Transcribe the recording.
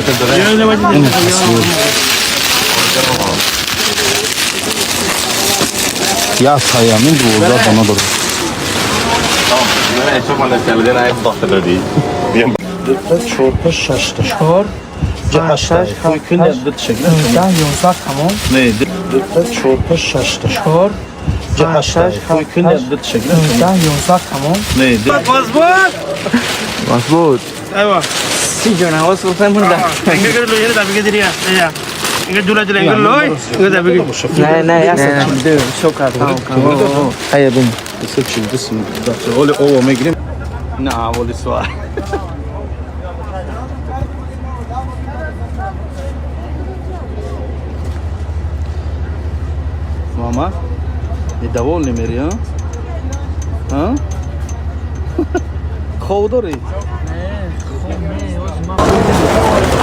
Ин тасвир. Як таямин 12 дона дорад. Ду, чорта, шашта. Чор, Ҳашта. шаш, ҳафт, ҳашт, 19, 11, тамом. Не, дута, чорта, шашта. Чор, Ҳашта. шаш, ҳафт, ҳашт, 19, 11, тамом. Не. Мазбут. Си ҷон, ҳавос гуфтам. Не, не, 142. Всё кардам. Ая бин. Оли ово мегирем. На, воли суа. Мама, недовольный мери, а? А? Хов дорӣ?